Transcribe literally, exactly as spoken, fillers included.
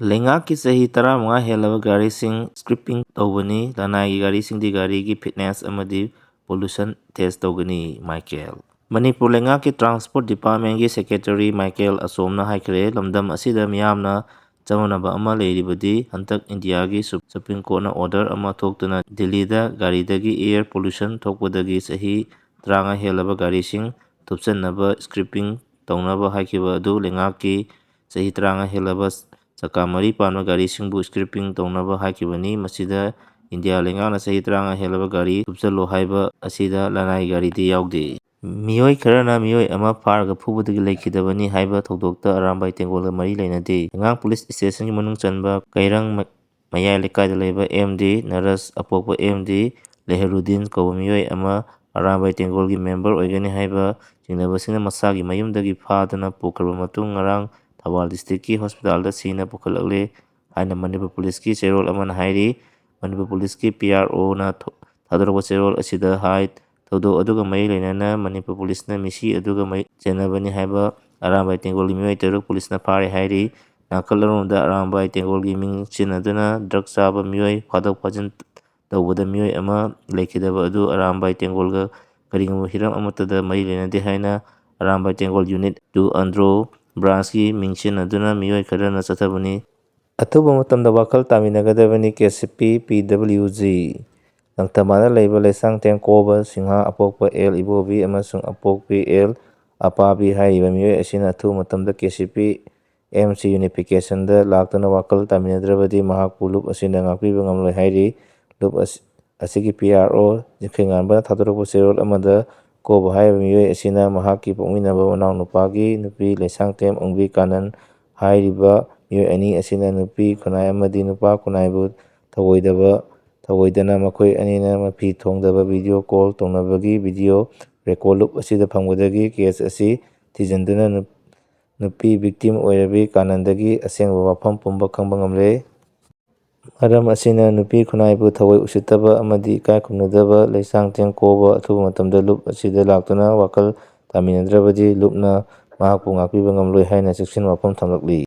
ꯂꯩꯉꯥꯛꯀꯤ ꯆꯍꯤ ꯇꯔꯥꯃꯉꯥ ꯍꯦꯜꯂꯕ ꯒꯥꯔꯤꯁꯤꯡ ꯁ꯭ꯀ꯭ꯔꯦꯄꯤꯡ ꯇꯧꯒꯅꯤ꯫ ꯂꯅꯥꯏꯒꯤ ꯒꯥꯔꯤꯁꯤꯡꯗꯤ ꯒꯥꯔꯤꯒꯤ ꯐꯤꯠꯅꯦꯁ ꯑꯃꯗꯤ ꯄꯣꯂꯨꯁꯟ ꯇꯦꯁ ꯇꯧꯒꯅꯤ꯫ ꯃꯥꯏꯀꯦꯜ꯫ ꯃꯅꯤꯄꯨꯔ ꯂꯩꯉꯥꯛꯀꯤ ꯇ꯭ꯔꯥꯟꯁꯄꯣꯔꯠ ꯗꯤꯄꯥꯔꯠꯃꯦꯟꯒꯤ ꯁꯦꯀ꯭ꯔꯦꯇꯔꯤ ꯃꯥꯏꯀꯦꯜ ꯑꯁꯣꯝꯅ ꯍꯥꯏꯈ꯭ꯔꯦ, ꯂꯝꯗꯝ ꯑꯁꯤꯗ ꯃꯤꯌꯥꯝꯅ ꯆꯃꯝꯅꯕ ꯑꯃ ꯂꯩꯔꯤꯕꯗꯤ ꯍꯟꯗꯛ ꯏꯟꯗꯤꯌꯥꯒꯤ ꯁꯨꯞ-, ꯁꯨꯄ꯭ꯔꯤꯝ ꯀꯣꯔꯠꯅ ꯑꯣꯔꯗꯔ ꯑꯃ ꯊꯣꯛꯇꯨꯅ ꯗꯤꯜꯂꯤꯗ ꯒꯥꯔꯤꯗꯒꯤ ꯑꯦꯌꯔ ꯄꯣꯂꯨꯁꯟ ꯊꯣꯛꯄꯗꯒꯤ ꯆꯍꯤ ꯇꯔꯥꯃꯉꯥ ꯍꯦꯜꯂꯕ ꯒꯥꯔꯤꯁꯤꯡ ꯊꯨꯞꯆꯟꯅꯕ, ꯁ꯭ꯀ꯭ꯔꯦꯄꯤꯡ ꯇꯧꯅꯕ ꯍꯥꯏꯈꯤꯕ ꯑꯗꯨ ꯂꯩꯉꯥꯛꯀꯤ ꯆꯍꯤ ꯇꯔꯥꯃꯉꯥ ꯍꯦꯜꯂꯕ ꯆꯀꯥ ꯃꯔꯤ ꯄꯥꯟꯕ ꯒꯥꯔꯤꯁꯤꯡꯕꯨ ꯁ꯭ꯀ꯭ꯔꯦꯄꯤꯡ ꯇꯧꯅꯕ ꯍꯥꯏꯈꯤꯕꯅꯤ꯫ ꯃꯁꯤꯗ ꯏꯟꯗꯤꯌꯥ ꯂꯩꯉꯥꯛꯅ ꯆꯍꯤ ꯇꯔꯥꯃꯉꯥ ꯍꯦꯜꯂꯕ ꯒꯥꯔꯤ ꯊꯨꯞꯆꯜꯂꯣ ꯍꯥꯏꯕ ꯑꯁꯤꯗ ꯂꯅꯥꯏ ꯒꯥꯔꯤꯗꯤ ꯌꯥꯎꯗꯦ꯫ ꯃꯤꯑꯣꯏ ꯈꯔꯅ ꯃꯤꯑꯣꯏ ꯑꯃ ꯐꯥꯔꯒ ꯐꯨꯕꯗꯒꯤ ꯂꯩꯈꯤꯗꯕꯅꯤ ꯍꯥꯏꯕ ꯊꯧꯗꯣꯛꯇ ꯑꯔꯥꯝꯕꯥꯏ ꯇꯦꯡꯒꯣꯜꯒ ꯃꯔꯤ ꯂꯩꯅꯗꯦ꯫ ꯍꯩꯉꯥꯡ ꯄꯨꯂꯤꯁ ꯁ꯭ꯇꯦꯁꯟꯒꯤ ꯃꯅꯨꯡ ꯆꯟꯕ ꯀꯩꯔꯪ ꯃ-, ꯃꯌꯥꯏ ꯂꯩꯀꯥꯏꯗ ꯂꯩꯕ ꯑꯦꯝ ꯗꯤ ꯅꯔꯁ ꯑꯄꯣꯛꯄ ꯑꯦꯝ ꯗꯤ ꯂꯦꯍꯔꯨꯗꯤꯟ ꯀꯧꯕ ꯃꯤꯑꯣꯏ ꯑꯃ ꯑꯔꯥꯝꯕꯥꯏ ꯇꯦꯡꯒꯣꯜꯒꯤ ꯃꯦꯝꯕꯔ ꯑꯣꯏꯒꯅꯤ ꯍꯥꯏꯕ ꯆꯤꯡꯅꯕꯁꯤꯡꯅ ꯃꯁꯥꯒꯤ ꯃꯌꯨꯝꯗꯒꯤ ꯐꯥꯗꯨꯅ ꯄꯨꯈ꯭ꯔꯕ ꯃꯇꯨꯡ ꯉꯔꯥꯡ ꯊꯧꯕꯥꯜ ꯗꯤꯁꯇ꯭ꯔꯤꯛꯀꯤ ꯍꯣꯁꯄꯤꯇꯥꯜꯗ ꯁꯤꯅ ꯄꯨꯈꯠꯂꯛꯂꯦ ꯍꯥꯏꯅ ꯃꯅꯤꯄꯨꯔ ꯄꯨꯂꯤꯁꯀꯤ ꯆꯦꯔꯣꯜ ꯑꯃꯅ ꯍꯥꯏꯔꯤ꯫ ꯃꯅꯤꯄꯨꯔ ꯄꯨꯂꯤꯁꯀꯤ ꯄꯤ ꯑꯥꯔ ꯑꯣꯅ ꯊ-, ꯊꯥꯗꯣꯔꯛꯄ ꯆꯦꯔꯣꯜ ꯑꯁꯤꯗ ꯍꯥꯏ, ꯊꯧꯗꯣꯛ ꯑꯗꯨꯒ ꯃꯔꯤ ꯂꯩꯅꯅ ꯃꯅꯤꯄꯨꯔ ꯄꯨꯂꯤꯁꯅ ꯃꯤꯁꯤ ꯑꯗꯨꯒ ꯃꯔꯤ ꯆꯦꯟꯅꯕꯅꯤ ꯍꯥꯏꯕ ꯑꯔꯥꯝꯕꯥꯏ ꯇꯦꯡꯒꯣꯜꯒꯤ ꯃꯤꯑꯣꯏ ꯇꯔꯨꯛ ꯄꯨꯂꯤꯁꯅ ꯐꯥꯔꯦ ꯍꯥꯏꯔꯤ꯫ ꯅꯥꯀꯜ ꯑꯃꯔꯣꯝꯗ ꯑꯔꯥꯝꯕꯥꯏ ꯇꯦꯡꯒꯣꯜꯒꯤ ꯃꯤꯡ ꯁꯤꯖꯤꯟꯅꯗꯨꯅ ꯗ꯭ꯔꯒ ꯆꯥꯕ ꯃꯤꯑꯣꯏ ꯐꯥꯗꯣꯛ ꯐꯥꯖꯤꯟ ꯇꯧꯕꯗ ꯃꯤꯑꯣꯏ ꯑꯃ ꯂꯩꯈꯤꯗꯕ ꯑꯗꯨ ꯑꯔꯥꯝꯕꯥꯏ ꯇꯦꯡꯒꯣꯜꯒ ꯀꯔꯤꯒꯨꯝꯕ ꯍꯤꯔꯝ ꯑꯃꯠꯇꯗ ꯃꯔꯤ ꯂꯩꯅꯗꯦ ꯍꯥꯏꯅ ꯑꯔꯥꯝꯕꯥꯏ ꯇꯦꯡꯒꯣꯜ ꯌꯨꯅꯤꯠ ꯇꯨ ꯑꯟꯗ꯭ꯔꯣ ꯕ꯭ꯔꯥꯟꯁꯀꯤ ꯃꯤꯡ ꯁꯤꯖꯤꯟꯅꯗꯨꯅ ꯃꯤꯑꯣꯏ ꯈꯔꯅ ꯆꯠꯊꯕꯅꯤ꯫ ꯑꯊꯨꯕ ꯃꯇꯝꯗ ꯋꯥꯈꯜ ꯇꯥꯃꯤꯟꯅꯒꯗꯕꯅꯤ ꯀꯦ ꯁꯤ ꯄꯤ ꯄꯤ ꯗꯕ꯭ꯂꯤꯎ ꯖꯤ꯫ ꯂꯪꯊꯕꯥꯜꯗ ꯂꯩꯕ ꯂꯩꯁꯥꯡꯊꯦꯝ ꯀꯣꯕ ꯁꯤꯡꯍ, ꯑꯄꯣꯛꯄ ꯑꯦꯜ ꯏꯕꯣꯕꯤ ꯑꯃꯁꯨꯡ ꯑꯄꯣꯛꯄꯤ ꯑꯦꯜ ꯑꯄꯥꯕꯤ ꯍꯥꯏꯔꯤꯕ ꯃꯤꯑꯣꯏ ꯑꯁꯤꯅ ꯑꯊꯨꯕ ꯃꯇꯝꯗ K C P M C ꯌꯨꯅꯤꯐꯤꯀꯦꯁꯟꯗ ꯂꯥꯛꯇꯨꯅ ꯋꯥꯈꯜ ꯇꯥꯃꯤꯟꯅꯗ꯭ꯔꯕꯗꯤ ꯃꯍꯥꯛꯄꯨ ꯂꯨꯞ ꯑꯁꯤꯅ ꯉꯥꯛꯄꯤꯕ ꯉꯝꯂꯣꯏ ꯍꯥꯏꯔꯤ꯫ ꯂꯨꯞ ꯑꯁꯤ, ꯑꯁꯤꯒꯤ ꯄꯤ ꯑꯥꯔ ꯑꯣ ꯖꯤꯡꯈꯩꯉꯥꯟꯕꯅ ꯊꯥꯗꯣꯔꯛꯄ ꯆꯦꯔꯣꯜ ꯑꯃꯗ ꯀꯣꯕ ꯍꯥꯏꯔꯤꯕ ꯃꯤꯑꯣꯏ ꯑꯁꯤꯅ ꯃꯍꯥꯛꯀꯤ ꯄꯣꯛꯃꯤꯟꯅꯕ ꯃꯅꯥꯎꯅꯨꯄꯥꯒꯤ ꯅꯨꯄꯤ ꯂꯩꯁꯥꯡꯊꯦꯝ ꯑꯣꯡꯕꯤ ꯀꯥꯅꯟ ꯍꯥꯏꯔꯤꯕ ꯃꯤꯑꯣꯏ ꯑꯅꯤ ꯑꯁꯤꯅ ꯅꯨꯄꯤ ꯈꯨꯟꯅꯥꯏ ꯑꯃꯗꯤ ꯅꯨꯄꯥ ꯈꯨꯟꯅꯥꯏꯕꯨ ꯊꯧꯑꯣꯏꯗꯕ, ꯊꯧꯑꯣꯏꯗꯅ ꯃꯈꯣꯏ ꯑꯅꯤꯅ ꯃꯐꯤ ꯊꯣꯡꯗꯕ ꯚꯤꯗꯤꯑꯣ ꯀꯣꯜ ꯇꯧꯅꯕꯒꯤ ꯚꯤꯗꯤꯑꯣ ꯔꯦꯀꯣꯔꯗ ꯂꯨꯞ ꯑꯁꯤꯗ ꯐꯪꯕꯗꯒꯤ ꯀꯦꯁ ꯑꯁꯤ ꯊꯤꯖꯤꯟꯗꯨꯅ ꯅꯨ-, ꯅꯨꯄꯤ ꯚꯤꯛꯇꯤꯝ ꯑꯣꯏꯔꯕꯤ ꯀꯥꯅꯟꯗꯒꯤ ꯑꯁꯦꯡꯕ ꯋꯥꯐꯝ ꯄꯨꯝꯕ ꯈꯪꯕ ꯉꯝꯂꯦ꯫ ꯃꯔꯝ ꯑꯁꯤꯅ ꯅꯨꯄꯤ ꯈꯨꯟꯅꯥꯏꯕꯨ ꯊꯑꯣꯏ ꯎꯁꯤꯠꯇꯕ ꯑꯃꯗꯤ ꯏꯀꯥꯏ ꯈꯨꯝꯅꯗꯕ ꯂꯩꯁꯥꯡꯊꯦꯝ ꯀꯣꯕ ꯑꯊꯨꯕ ꯃꯇꯝꯗ ꯂꯨꯞ ꯑꯁꯤꯗ ꯂꯥꯛꯇꯨꯅ ꯋꯥꯈꯜ ꯇꯥꯃꯤꯟꯅꯗ꯭ꯔꯕꯗꯤ ꯂꯨꯞꯅ ꯃꯍꯥꯛꯄꯨ ꯉꯥꯛꯄꯤꯕ ꯉꯝꯂꯣꯏ ꯍꯥꯏꯅ ꯆꯦꯛꯁꯤꯟ ꯋꯥꯐꯝ ꯊꯝꯂꯛꯂꯤ꯫